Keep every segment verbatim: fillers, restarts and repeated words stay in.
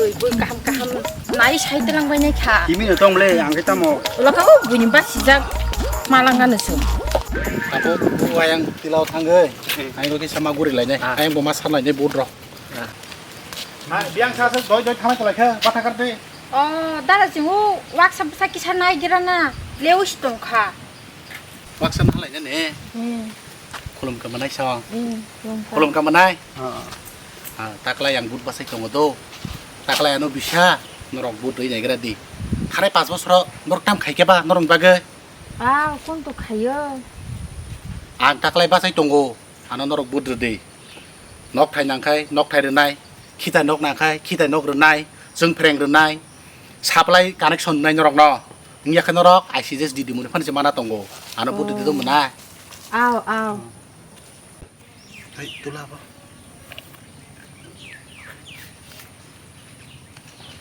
Bui kaham kaham nai sai telang bai nai kha. Kimi no tong le, ang khe tamo. Ulo kha o buini basi jak malanga no sung. Abo bu ayang tilao thangoi. Ang ro kisa ma guri lai nai. Ah. Ang bo ma san lai nai but ro. Ah. Ha, biang sa sa doi doi thana kalai kha, batha kar de. Oh, dara sing o waksa bwsa kisa nai gira na. Leo si tong kha. Waksa na lai ne. Hmm. Khulum ka manai sa. Hmm, khulum ka. Khulum ka manai? Ha. Ha, taklai ang but basai tongo do. Taklai ano bisa norok but rwi naigra di. Thanai pas bosoro norok tam khai khe ba norok bagwi? Ah, kon to khayo. Ang taklai basai tongo. Ano norok but rw di. Nok thai nang khai, nok thai rwnai. Khitai nok nang khai, khitai nok rwnai. Chwng phreng rwnai. Supply connection rwnai norokno. Wngya khe norok I C S D D muni phano se mana tongo. Ano buddhi Oh. Dido mwnai. Aw, aw. Hai, tula ba.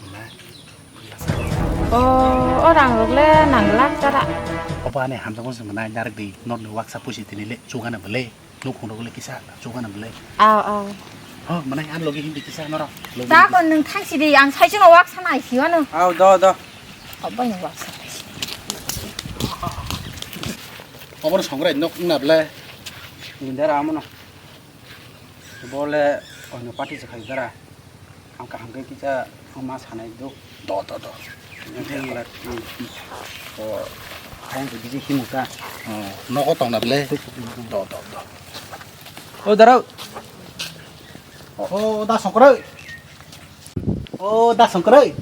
Mwnai. O, o rang rok le nang lak tara. Opa ane hamjak mo se mwnai, direct di, norni waksa pusi tini le, chugana bele. Nukhung rok le kisa chugana bele. Aw, aw. Ho, mwnai, ang logi hindi kisa norok. Logi Ta hindi. Kon nwng thangsi di, ang saichung wak sana aisi wano. Aw, do, do. Obai nwng wak sana aisi. Obo no songrai nok wngna bele. Indara amono. Bole, ono party se khai dara. Ang kaham khe kisa ang ma sanai do. Do, do, do. Yang khe mula, hmm. O, ayang khe bisi himu ta. O, nogo tongna bele. Do, do, do. O, darao. O, da songkrai. O, da songkrai.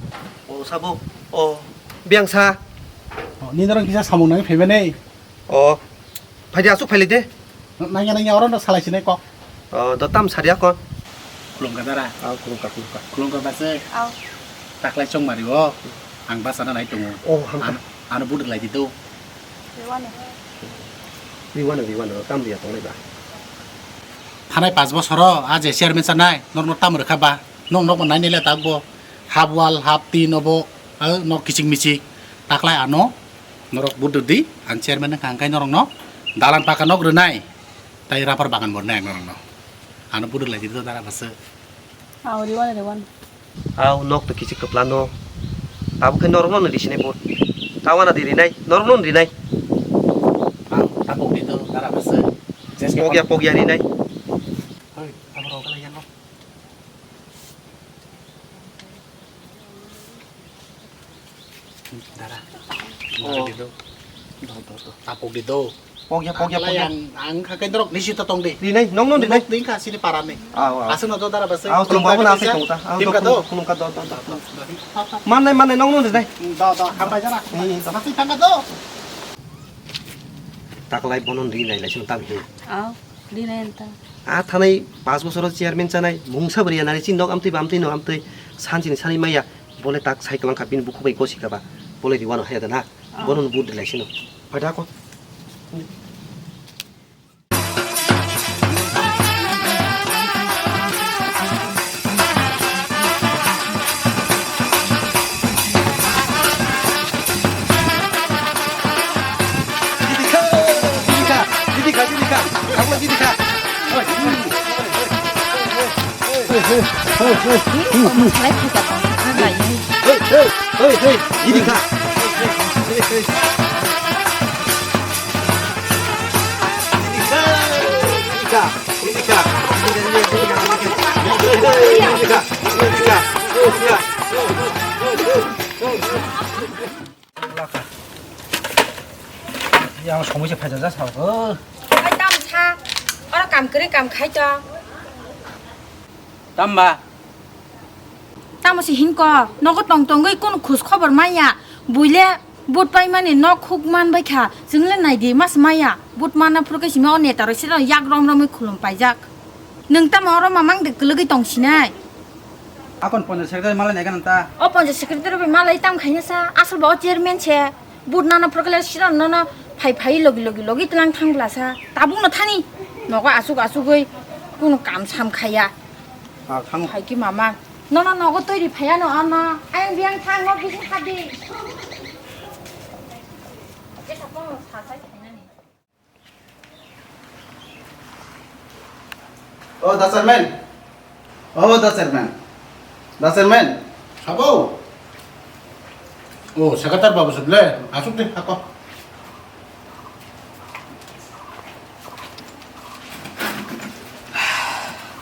O, sabo. O, biang sa. O, ni norok kisa samung nang phaiba nei. O, phaidi asuk phailai de. Nangya, nangya, oro no salai sinai kok. O, do tam saria kon. Khulumkha dara. Aw, khulumkha, khulumkha. Khulumkha base. Aw. Taklai chong mari o. Ang basa na nai tongo. O, hamkha. Ano, ano buduk lai di do. Riwano, riwano, tam dia tonglai ba. Thanai pas bosoro, a je chairman sanai, norno tam rwkha ba. Nong nok nai nile tak bo. Hap wal, hap tin obo, a, nok kichik michik. Taklai ano. Norok buduk di, ang chairman wngkha, hwnkhai norokno dalan paka nok rwnai, tai rubber bagan bo rwnai ang norokno. Ano buduk lai di do dara bwswk. Aw, riwan, riwan. Aw, nok to kichik kwplano. Abo khe norokno no risinai bo. Tawana di rinai, norokno no rinai. Ang tapok di do dara bwswk. Pogya, pogya rinai. Hoi, abo rok lai yang. Dara. Oh. Di do. Do, do, do. Tapok di do. Pogya, pogya, pogya. Ang, ang kha kendrok nisi to tong di. Di nai, nong nong di nai. Nok ding kha sini para ni. Aw, aw. Aswk no do dara bwswk. Aw, tong babu na aswk tong ta. Aw, tim do ka to. Khulum ka do, do, do, do. Mannai, mannai, nong nong di nai. Do, do, hambai jara. Ni, do. Aswk thang ka to. Taklai bonon di nai lai sini tam hi. Aw. Rinai anta. A thanai panch bochoro chairman chanai, mungsa bwrwi ya nari chini nok amtwi ba amtwi no amtwi, san chini sanwi maya, bole tak sai kwlang kha bini bukhuk bai gosi kha ba, bole riwano haya da na, ah, bono no vote rilai sino. Pada ko. Yang somoi se phaijak jak sao ko. Oi, tam sa. Oro kam kwrwi kam khai to. Tamba. Tamo se hinko, nogo tong tongwi kunu khus khobor manya. Buile but paimani nok khuk man bai kha. Chwng le nai di mas maya. But mana phuru khe simi o neta roi siro yak rom romwi khulum paijak. Nwng tamo oro mamang de kwlwgwi tong sinai. Akon ponjak secretary malai nai gana ta. O ponjak secretary bai malai tam khaina sa. Asol ba o chairman se. But nana phuru khe le siro nono phai phai logi logi logi tlang thang bla sa. Tabuk no thani. Nogo asuk asugwi kunu kam sam khaya. Ah, thango. Hai ki mama. Nono nogo toiri phaya no ano. Ayang biyang thang no bising hadi. Oke, sa kono sa sai khainani. Oh, da chairman. Oh, da chairman. Da chairman. Sabo? Oh, secretary babu sable. Asuk de, ako.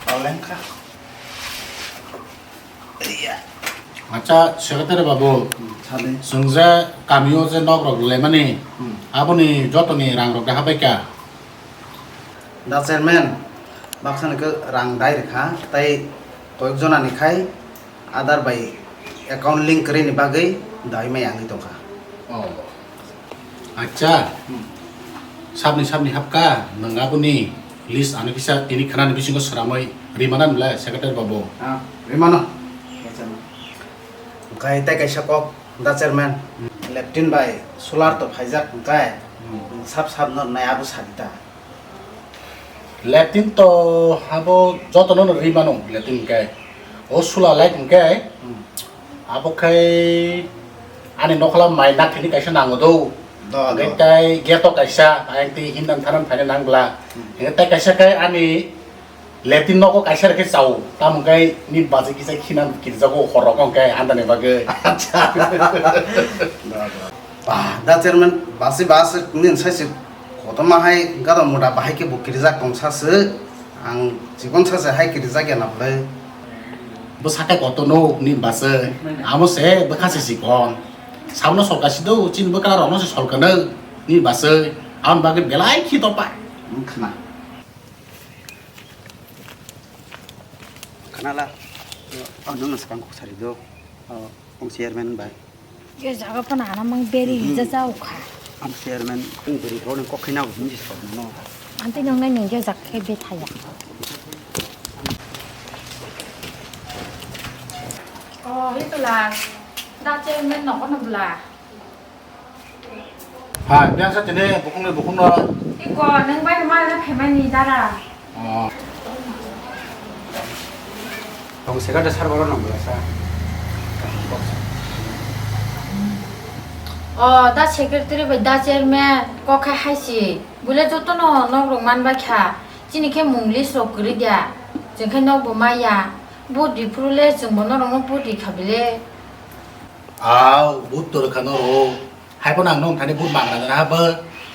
Olengka. Iya. Acha, secretary babu. Hmm, sale. Chwng je kamio je nok rok lemani, hmm, aboni jotoni rang rok de habai ka? Da chairman, baksa ni ke rang dai rikha, tai koyek jona ni khai Aadhaar bai account link kwrwi ni bagwi dai mai ang tongkha. Oh. Acha. Hmm. Sabni sabni hapka, nwng aboni list ano kisa tini khwnani bisingo sramwi rimana nle secretary babu. Ah, rimano. Hwnkhe tai kaisa kok, da chairman. Hmm. Leptin bai solar to phaijak hwnkhe, hmm, sab sab no nai abo sadi ta. Latrine to abo jotono no ri mano, latrine hwnkhe. O sula light hwnkhe, hmm, abo khai ani nokhola mai nakhini kaisa nango do. Do, hwnkhe do. Tai gate o kaisa, ayang twi hindan thanan phaina nang bwla. Hmm. Hwnkhe tai kaisa khai ani latrine nogo kaisa rwkhe chao. Tamo hwnkhe nini bachai kisa khina kirjago hor rok hwnkhe andani bagwi. Acha. Do, do. Bah, da chairman, basi basi nini sai se kotorma hai gadon moda bahai khe bo kirijak tong sa se, ang chikon sa se hai kirijak ya na bwle. Bo sakai kotorno nini basi, amo se bwkha se chikon. Sabono solka si do, chini bwkra rokno se solkano nini basi, aboni bagwi belai khi topa. Wng khna. Khna la, oh, nwng swkang kok sari do, oh, wng chairman bai. Yo jaga phano ana mang beri, mhm, hija jao kha. Ang chairman kung beri roni kok khaina bo hinji sokno. Anti nong nai nong yo jak khe bethaya. Oh, hitula. Da chairman no kono bla. Hai, biang sa tene bukung ni bukung no. Iko, nang bai mal na phaimani dara. Oh. Tong secretary sir boro nang bela sa. Oh, da secretary bai da chairman, kok khai hai si. Bule joto no nok rok man bai kha. Chini khe mung list rok kwrwi dia. Chwng khe nok bo maya. Vote ri phuru le chwng bo norok no vote ri kha bile. Au, vote to rwkha norok. Hai phano ang nong thani vote mangra nang ha bo.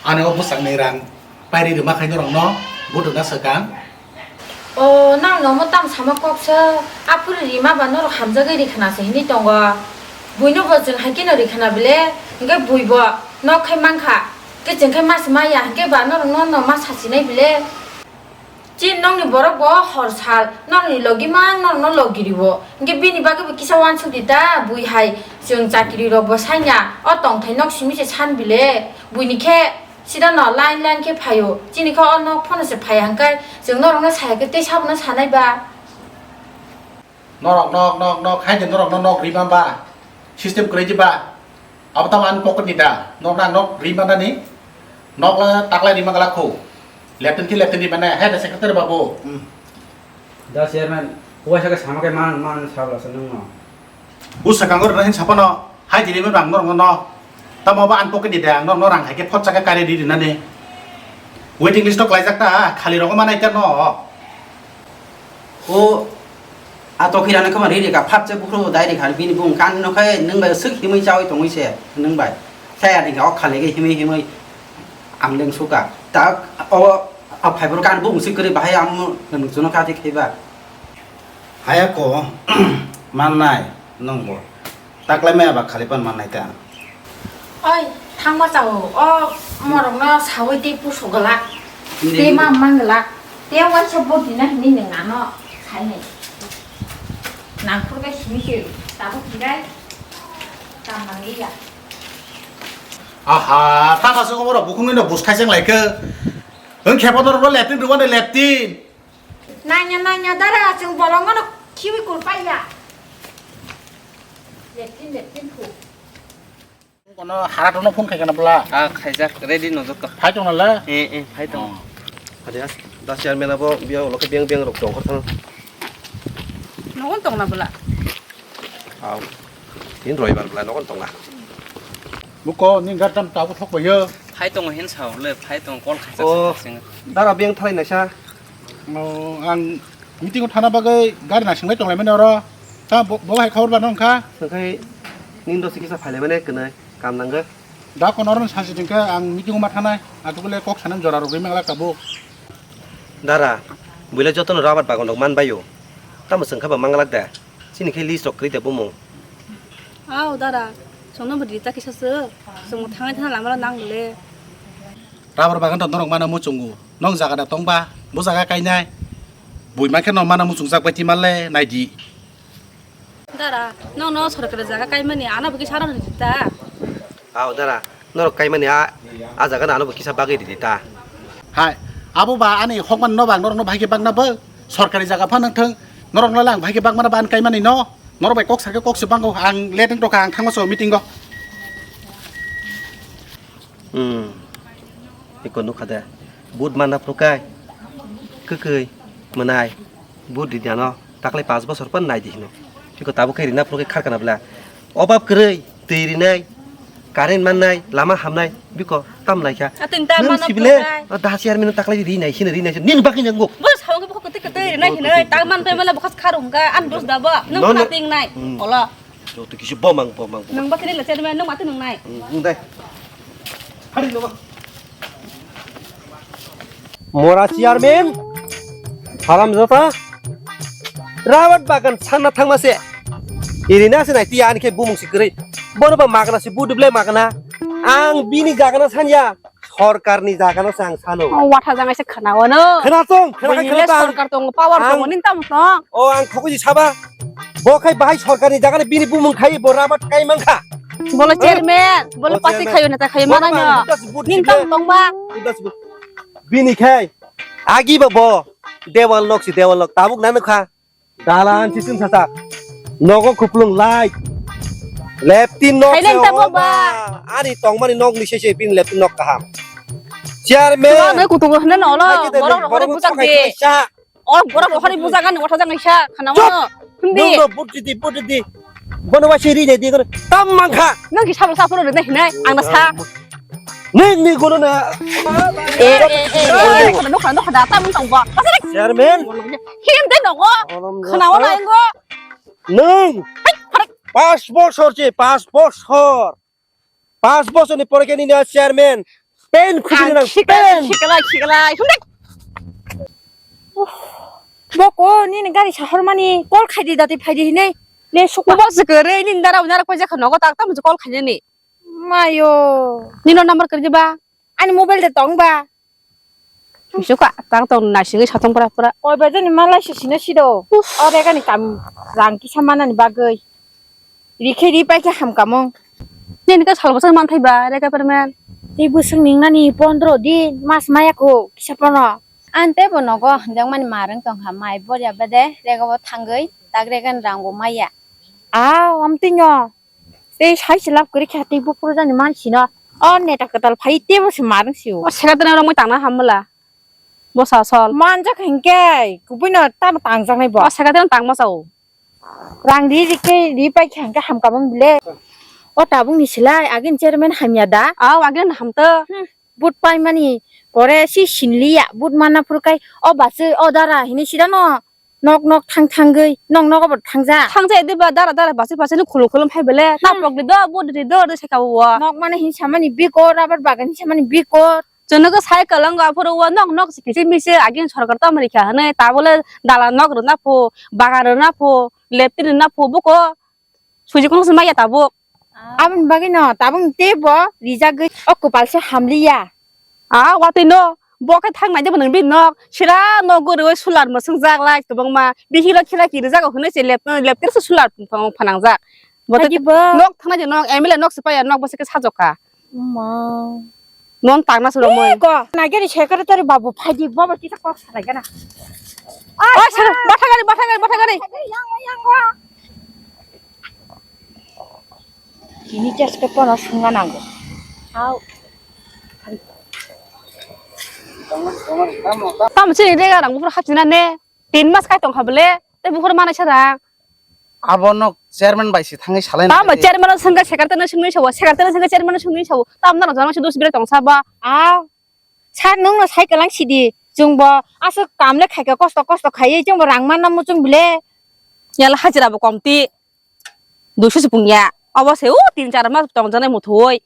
Ani o bwsakni rang pairi rwma khai norok no vote rwna swkang. O, nang no mo tam sama kok se. Aphuru rima ba norok hamjagwi ri khna se hini tongo. Buino bo chwng hai khe no ri khna bile. Hwnkhe bui bo nok khai mankha. Khe chwng khai mas maya hwnkhe ba norok no no ma sachi nai bile. Chin nokni borok bo hor sal nokni logi mang norokno logi rio. Hwnkhe bini bagwi bo kisa uansuk di ta, bui hai chwng chakiri rok bo sanya o tongthai nok simi se san bile. Buini khe sida no line line khe phaio. Chini khe o nok phano se phai hwnkhe chwng norokno sai hwnkhe tei sabono sanai ba. Norok nok nok nok hai de norokno nok rima ba. System kwrwi di ba. Abo tamo ani pocket ni da. Nok nang nok ri manani. Nok la taklai ri mangala kho. Lepten ki lepten ri mana. Hai da secretary babu. Hmm. Da chairman, uaisa khe sama khe man man sabla se nungno. Busa kangor na hin sapano. Hai jini rang norokno. Tamo abo ani pocket ni da. Norokno rang hai khe photsa khe kare ri rinani. Waiting list to klaijak ta. Khali rogo manai ta no. O, a tokhirano khe ma ri rikha, phat se bukhro dai rikha, bini bung kan no khe nwng bai swk himwi chawi tongwi se nwng bai. Saya rikha, o khali khe himwi himwi ang leng suka. Ta o, a phai boro kan bung swk kwrwi bahai ang nwng chuno kha thik thai ba. Haya ko, mannai nwng bo. Taklai maya ba khali pan mannai ta. Oi, thangma chao. O morokno sawi tei pusu glak. Hindi. Tei ma mang glak. Tei waisa boti na hini nang ano sai nai. Nangkhur khe simi se. Tabuk hirai. Tam nang iya. Aha, ta ba se ko borok bukhung ni no bus khai chang lai khe. Wng khe bo norok no leptin rwmani leptin. Nanya nanya dara chwng bolongo no khiwi kur paiya. Leptin leptin khu. Kono hara tono phone khai kana bla? Ah, khaijak, ready no jotto. Phai tong na la? Eh, eh, phai tong. Oh. Ade as, da chairman abo biya ulo khe beng beng rok tong khor thang. Nogon tong na bla? Aw. Tin roibar bla nogon tong na. Buko ni gar tam tabu thok bayo. Phai tong hin sao le, phai tong call khaijak. Oh, sing. Dara beng thalai naisa. Oh, ang meeting o thana bagwi gari naising lai tong lai mani oro. Ta bo, bo hai khobor ba nong kha? Sengkhai nini dosi kisa phailai mane kwnai kam nangkhe. Da kono oro sachi dingkhe ang meeting ma thanai. Atugule kok sanam jora rogwi mangla kabo. Dara, buile jotono rabar bagan rok man baio. Tamo sengkha ba manglak da. Chini khe list rok kwrwi da bumung. Au dara, chwngno bo rita kisa se. Chwng thangai thana lama nang le. Rabar bagan rok norok mana muchungo. Nong jaga da tongba, bo jaga kainai. Bui mankhe no mana muchungjak bai timal le naidi. Dara, nong no sorkari jaga kaimani ano bo kisa rok rita. Au dara, norok kaimani a, a jaga no ano bo kisa bagwi ridi ta. Hai, abo ba ani hokman no bang norok no bahai khe bagna bo. Sorkari jaga pha nang thang, norok no lang bahai khe bagmana ba ani kaimani no. Norok bai kok sakhe kok se bango, ang let wng tokha, ang thangma so meeting o. Hmm. Iko nukha de. Vote manna phuru kai. Kwkwi. Mwnai. Vote ridi ano. Taklai panch bosor pan nai di hino. Iko tabuk kai rina phuru kai kharkana bla. Obab kwrwi. Twi rinai. Current mannai. Lama hamnai. Biko. Tam naikha. Atwng ta Nung mano sible. Phuru kai. O daha chairman taklai rinai. Sini rinai. Nini bakhi nanggo. Bo sao khe bo kwtwi kwtwi rinai hinoi. Ta man pai mala bo khas kharung ga. An dos da bo. Nung No, no. Khating nai. Hmm. Ola. Joto kisi bomang, bomang, bomang. Nang bakhe le chairman, nang mati nang nai. Hmm, hmm, dai. Hari lo. Mora chairman, haram jota. Rawat bagan sanna thangma se. Irina se nai tiya ani khe bumung si kwrwi. Bono ba magna si buduble magna. Ang bini jagana sanya. Sorkarni jagano se ang sano. Oh, watha jangai se khana wano. Khena tong, khena khai Bini khena le tang. Sorkar tongo, power Ang tongo, nin tamo tong. Oh, ang khokuji saba. Bo khai bahai sorkarni jagani bini bumung khai, bo rabat kai mangkha. Bolo chairman, bolo Bo party chairman. Khayo neta khayo Bo manai ma, no. Udas bud Nin sibne. Tamo tongba. Udas bud. Bini khai. Agi ba bo. Dewal nok si dewal nok. Tabuk nanu kha. Dalan sisin sasa. Nogo kuplung lai. Leptin nok Hai se neng tamo oba. Ba. Ani tongmani nok ni sese bin leptin nok kaham. Chairman. Tulang noi kutung hne no lo. Hai kete Borok borok rohori no bujak thakai de. Thakai sa. Oh, borok rohori bujak ani watha jang sa. Khana Chup. Wano. Hindi. Nung no buti di, buti di. Bono wa siri de di. Tam mangkha. Nang ki sabra sapro de hinai. Ang na sa. Ning ni gono na. Eh, eh, eh, eh, eh, khana, khana, khana, tam tong ba. Chairman. Him de no go. Khana wala ingo. Nung. Pas bosor che, pas bosor. Pas bosor ni pore ke nini chairman. Pen khujini nang, pen. Sikala, sikala, sikala. Boko, nini gari sahor mani, call khai di dati phai di hinai. Le sukma. Bos kere, nini dara, nara koi jakha nogo tak tam call khai ni. Mayo. Nino number kwrwi ba? Ani mobile de tong ba? Bisuka, tang tong naisingwi satong pura pura. Koi ba jani malai se sina sido. Uf. O de gani kam rang kisa manani bagwi. Rikhe ri pai khe ham kamung. Nini ka sal bwswk manthai ba, rega permen. Tei bwswk ningnani pondro din, mas maya ko, kisa pono. Ang tei bo nogo hwnjakmani marwng tongkha, mai borya bede, rega bo thangwi, tak rega ni rang bo maya. Aw, amtwino. Tei sai se lab kwrwi kha tei buphuru jani mansi no. O neta kwtal phai tei bo se marwng si o. O sega tene rok mui tangna ham bwla. Bo sa sol. Manjak hinkhe kubui no tamo tangjak nai bo. O sega tene tangma sa o. Rang ri ri khe ri pai kha hinkhe ham kamung bile. O tabuk ni silai agin chairman hamya da. Aw agin ham to. Hmm. But pai mani pore si sinliya but manna phuru kai o bachwi o dara hini sida no. Nok nok thang thangwi nok nok obo thangja. Thangja ede ba dara dara bachwi bachwi no khulum khulum phai bele. Hmm. Taprok di do, budi di do, do seka o. Nok mane hin samani bikor, rabar bagan hin samani bikor. Chwng nokho sai kwlango aphuru o nok nok se kisi misi agin sorkar tamo rikha hwnwi tabole dala nok rwna pho, bagan rwna pho, leptin rwna pho buko. Suji kono se maya tabuk. Aboni bagwi no tabuk tei bo rijagwi o kwpal se hamliya. A watwi no bo khe thang nai de bo nang bini nok sira nok guriwi sular mwswng jak lai kwbangma bihik rok khila kiri jago hwnwi se lep lep khe sular phang phanang jak. Bo tei Agi bo. Nok thang nai de nok M L A nok se paya nok bo se khe sajok kha. Ma. Non tangna suro moi. Ko, na gari secretary babu phaidi, baba kita kok sarai gana. Oi, sir, batha gari, batha gari, batha gari. Yang, yang, yang. Ini jas ke pono sunga nanggo. Au. Tam sini dega rang bufur hachina ne. Tin mas kai tong kha bole, tei buphuru manai sa da. Abo no chairman bai se thangwi salai Tamo nai. Chairman no swngkha, secretary no swngwi sawo, secretary no swngkha, chairman no swngwi sawo. Tamo no jama se dos bire tong sa ba. Aw. Sir nung no sai kalang sidi. Chwng bo aswk kam le khaika kosto kosto khaiwi chwng bo rang manna muchung bile. Yala hajira bo komti. Duiso se pungya. Obo se o tin char mas tong jana muthoi.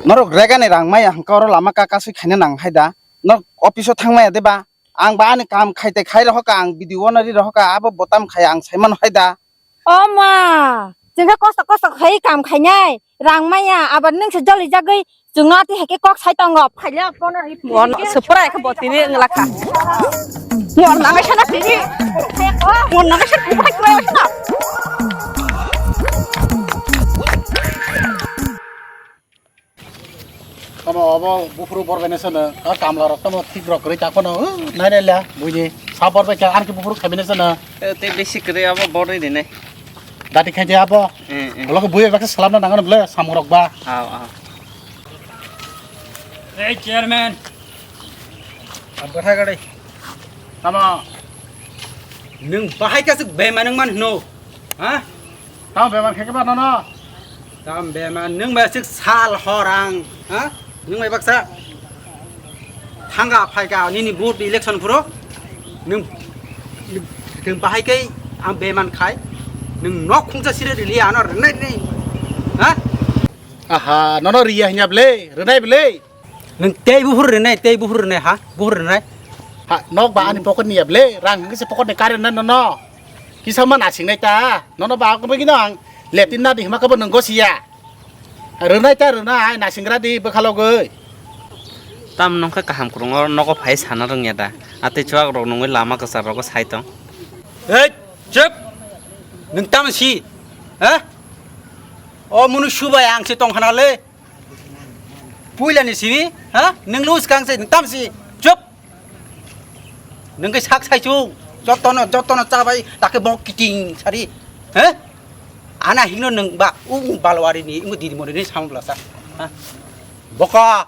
Norok regani rang maya hangka oro lama kaka sui khaina nang hai da. Norok office o thang maya de ba. Ang ba ani kam khai te khai rohoka, ang video no ri rohoka, abo botam khai ang sai mano hai da. O ma, chwngkhe kosto kosto khai kam khainai, rang maya, abar nwng se joli jagwi chwngno twi hai khe kok sai tongo, phaile bono ri. Mon se pura khe bo tini wng lakha. Mon nangai sana tini. Mon nangai sana tini, hai khe sana. Tamo obo buphuru bor bai nai sano, a kamla rok tamo thik rok kwrwi tak phano, uh, nai nai la, buini sa bor bai kha, ani khe buphuru khabi nai sano. Eh, tei bisi kwrwi abo bor ri rinai. Dati khai de abo. Eh, eh. Ulo khe bui bai baksa salam na nango bole samung rok ba. Aw, aw. Hey, chairman. Ang bwthai gari. Tamo. Nwng bahai khe aswk bemar nwng man hino? Ha? Tamo bemar khe khe ba nono? Tamo bemar nwng bai aswk sal hor ang, ha? Nwng bai baksa thangka phaika nini vote election phuru nwng, nwng bahai khe ang bemar khai nwng nok khungsa sire rili ano rwnai rwnai, ha? Aha, nono riya hinya bwle, rwnai bwle. Nwng tei buphuru rwnai, tei buphuru rwnai, ha? Buphuru rwnai. Ha, nok ba ani pocket ni ya bwle, rang hwnkhe se pocket ni kari rwnai nono. Kisa ma nasing nai ta, nono ba koboi gino ang leptin na di hima kabo nwng gosi ya. Rwnai ta rwnai, nasing gra di bwkha logoi. Tam nong khe kaham kwrwng o nogo phai sana rwngya da. Atwi chuak rok nungwi lama kwchar rogo sai tong. Hei, chup! Nwng tam si, ha? O munu subai ang se tong khana le. Puila ni simi, ha? Nwng lose kang se, nwng tam si. Chup. Nwng khe sak sai chung. Jotono, jotono chabai, takhe bo kiting sari. Ha? Ana hingno nwng ba, u balwari ni, u diri mori ni samung bwlasa. Ha? Boka.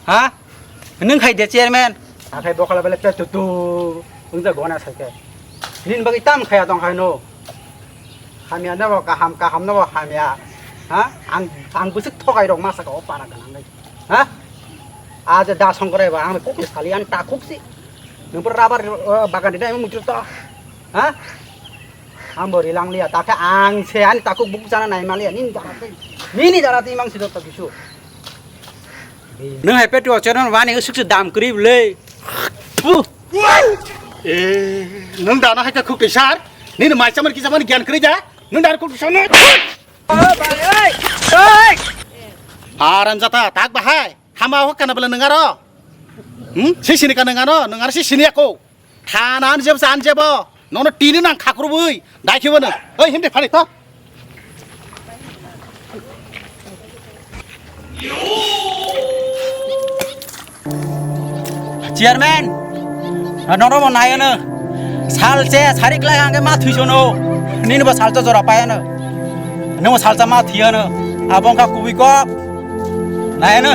Ha? Nwng khai de chairman. Akhai bokala bele pe tutu. Wngja gona sai khe. Nini bagwi tam khaya tong khai no. Hamya no bo kaham, kaham no bo hamya. Ha? Ang, ang bwswk thokai rok masa ka o para ganang nai. Ha? Aja da songkore ba ang kok sali an ta kok si. Nwng pura rabar, eh, bagan di dai muitu to. Ha? Ang bo rilang liya, ta khe ang se ani takhuk buk chana nai maliya, nini dara twi, nini dara twi mang si joto kisu. Nwng hai petro channel wani usuk se dam kwrwi bwle. Eh, nwng dana hai khe khuk twi sar, nini mai chamani kisa mani gyan kwrwi da, nwng dana khuk twi sar. Aram jata, tak bahai, hama hok kana bwle nwng aro. Hmm? Si sini ka nwng ano, nwng aro si sini ako. Than an jebo, an jebo. Nono tini nang khakrubui. Dai khibo no. Oi, hindi phari to. Chairman, nono mo nai ano. Salche sarik lai angke ma thuisono. Nini bo salcha jora pai ano. Nini bo salcha ma thiyano. Abong ka kubui kok. Nai ano.